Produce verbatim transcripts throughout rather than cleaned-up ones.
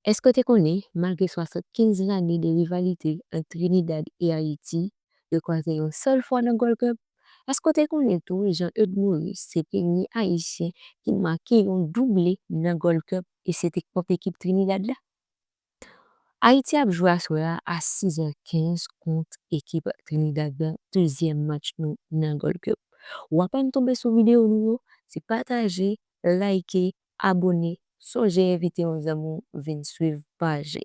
Èske w te konnen, malgre swasannkenz lane de rivalite ant Trinidad e Ayiti, yo kwaze yon sèl fwa nan Gold Cup? Èske w te konnen tou, Jean Eudes Maurice se premye Ayisyen ki make yon double nan Gold Cup e se te kont ekip Trinidad la? Ayiti ap jwe aswè a a sis è kenz kont ekip Trinidad la, dezyèm match nou nan Gold Cup. W apann tonbe sou videyo nou yo, se pataje, like, abone, sonje envite yon zanmi w vin swiv paj.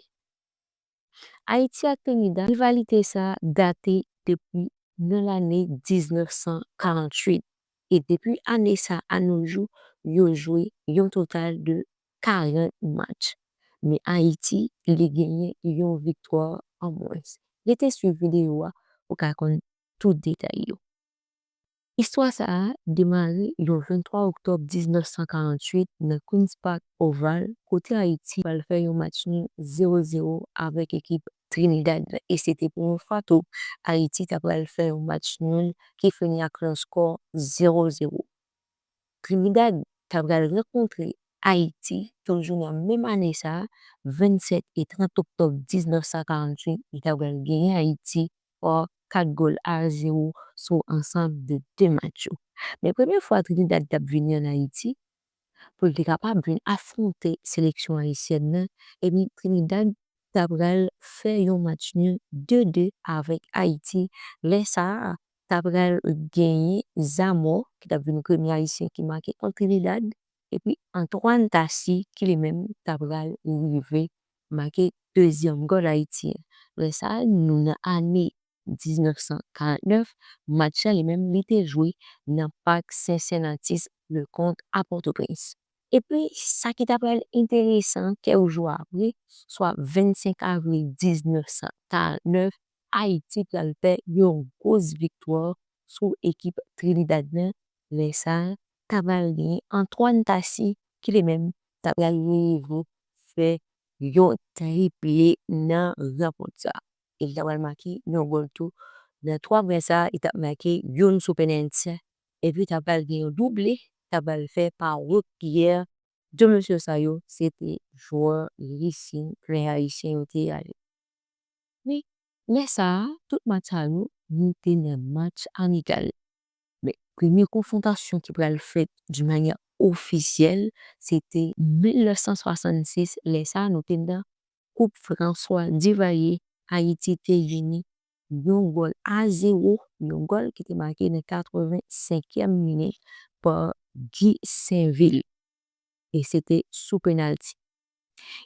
Ayiti ak Trinidad, rivalite sa a date depi nan lane diznèf san karanntuit. E depi ane sa a nos jours, yo jwe yon total de karant match. Men Ayiti, li genyen yon viktwa an mwens. Rete swiv videyo a pou w ka konn tout detay yo. Istwa sa a demare yon venntwa oktòb diznèf san karanntuit nan Queen's Park Oval, kote Ayiti pral fè yon match nul zewo zewo avèk ekip Trinidad. E se te premye fwa tou Ayiti ta pral fè yon match nul ki fini ak yon skò zewo zewo. Trinidad ta pral rankontre Ayiti toujou nan menm ane sa a, vennsèt e trant oktòb diznèf san karanntuit, li ta pral genyen Ayiti pa kat gòl a zewo sou ansanm de de match yo. Men premye fwa Trinidad t ap vini ann Ayiti pou l te kapab vin afwonte seleksyon ayisyèn nan, ebyen Trinidad ta pral fè yon match nul de de avèk Ayiti. Lè sa a, ta pral genyen Zamò ki t ap vin premye Ayisyen ki make kont Trinidad, epi Antoine Tassy ki li menm ta pral rive make dezyèm gòl Ayiti an. Lè sa a, nou nan ane diznèf san karannèf, match la li menm li te jwe nan Parc Cincinnatus le Comte a Pòtoprens. Epi, sa ki ta pral enteresan, kèk jou apre, swa vennsenk avril diznèf san karannèf, Ayiti pral fè yon gwo viktwa sou ekip Trinidad la. Lè sa a, ta pral gen Antoine Tassy ki li menm ta pral rive fè yon triple nan rankont sa a. E li ta pral make yon gòl tou nan twa pwen sa a, li t ap make youn sou penalti, epi ta pral gen yon double, ta pral fè pa Roque Pierre. De mesye sa yo, se te jwè Racing, men Ayisyen yo te ale. Men, lè sa a, tout match sa yo, nou te nan match amikal. Men, premye konfwontasyon ki pral fèt de manyè ofisyèl, se te mil nèf san swasannsis, lè sa a, nou te nan Koup François Duvalier, Ayiti te vini yon gòl a zewo, yon gòl ki te make nan katrevensenkyèm minit pa Guy Sainvil. E se te sou penalti.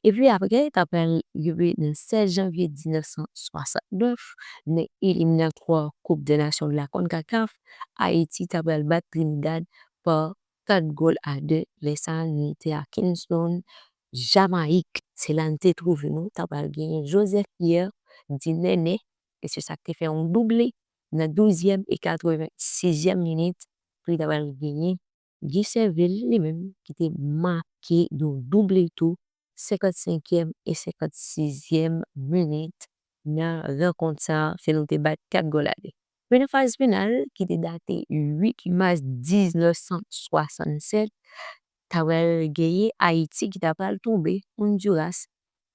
Epi apre, ta pral rive nan sèz janvye diznèf san swasantnèf, nan eliminatwa Coupe des Nations de la CONCACAF, Ayiti ta pral bat Trinidad pa kat gòl a de. Lè sa a, nou te a Kingston, Jamayik. Se la n te twouve nou. Ta pral genyen Joseph Pierre di Nènè, e se sa k te fè yon double nan douzyèm e katrevensizyèm minit. Epi ta pral genyen Guy Sainvil li menm ki te make yon double tou, senkannsenkyèm e senkannsizyèm minit nan rankont sa a, fè nou te bat kat gòl a de. Men nan faz final, ki te date uit mas diznèf san swasannsèt, ta pral genyen Ayiti ki ta pral tonbe Honduras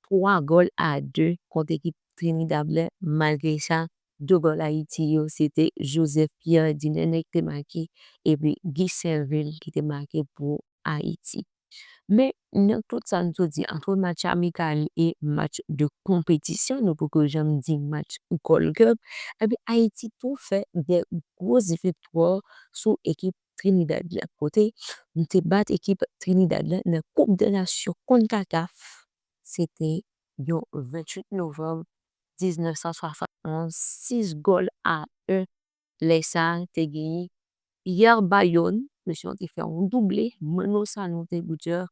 twa gòl a de kont ekip Trinidad la. Malgre sa, de gòl Ayiti yo, se te Joseph Pierre di Nènè ki te make, epi Guy Sainvil ki te make pou Ayiti. Men, nan tout sa n sot di, ant match amikal e match de konpetisyon, nou poko janm di match Gold Cup, ebyen, Ayiti tou fè de gwo viktwa sou ekip Trinidad la. Kote nou te bat ekip Trinidad la nan Koup de Nasyon CONCACAF, se te yon venntuit novanm diznèf san swasannonz, sis gòl a en. Lè sa a, te genyen Pierre Bayonne, mesye an te fè yon double, Mano Sanon te bitè,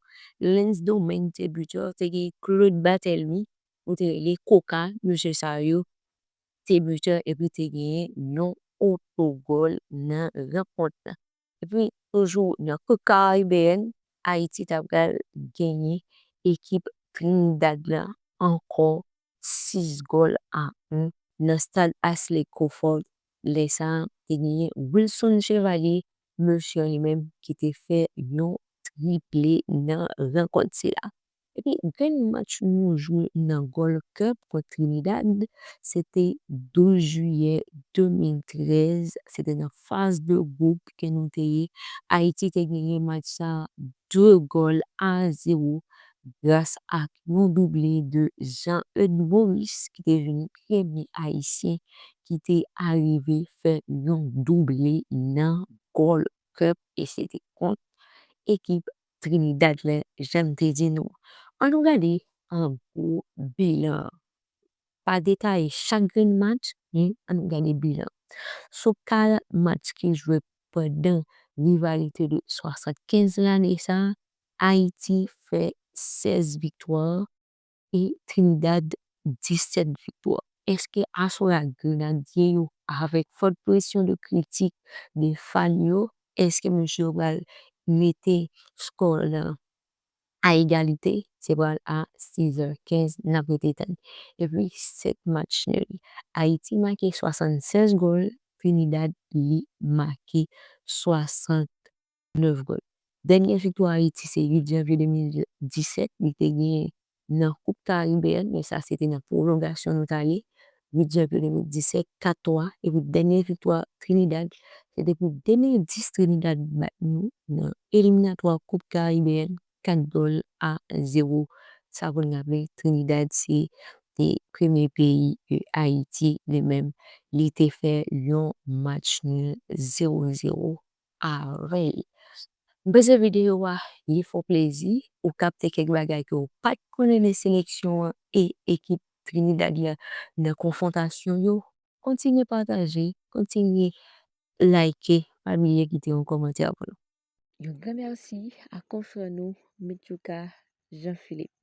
Lens Domingue te bitè, te genyen Claude Barthélemy, nou te rele Coca, mesye sa yo te bitè, epi te genyen yon otogòl nan rankont la. Epi, toujou nan Coupe Caribéenne, Ayiti ta pral genyen ekip Trinidad la ankò sis gòl a en nan stad Ashley Crawford. Lè sa a, te genyen Wilson Chevalier, mesye an li menm ki te fè yon triple nan rankont sila. Epi grenn match nou jwe nan Gold Cup kont Trinidad, se te douz jiyè de mil trèz, se te nan faz de gwoup ke nou te ye. Ayiti te genyen match sa de gòl a zewo gras ak yon double de Jean Eudes Maurice ki te vini premye Ayisyen ki te arive fè yon double nan Gold Cup e se te kont ekip Trinidad la, jan m te di nou. Ann nou gade an gwo bilan an. Pa detaye chak grenn match, men ann nou gade bilan. Sou kat match ki jwe pandan rivalite de swasannkenz lane sa, Ayiti fè sèz viktwa e Trinidad disèt viktwa. Èske aswè a Grenadye yo, avèk fòt presyon de kritik de fan yo, èske mesye yo pral mete skò lan a egalite? Se pral a sis è kenz n ap rete tann. Epi sèt match nil. Ayiti make swasannsèz gòl, Trinidad li make swasantnèf gòl. Dènye viktwa Ayiti se uit janvye de mil disèt, li te genyen nan Koup Karibeyèn, men sa se te nan pwolongasyon nou t ale, uit janvye de mil disèt, kat twa, epi dènye viktwa Trinidad, se te pou de mil dis Trinidad bat nou nan eliminatwa Koup Karibeyèn, kat gòl a zewo. Sa pou n raple, Trinidad se te premye peyi ke Ayiti li menm li te fè yon match nil zewo zewo avè l. M panse videyo a li fè w plezi, ou kapte kèk bagay ke w pa t konnen de seleksyon an e ekip Trinidad la nan konfwontasyon yo. Kontinye pataje, kontinye like, pa bliye kite yon kòmantè pou nou. Yon gran mèsi a konfrè nou Mitchouka Jean Philippe.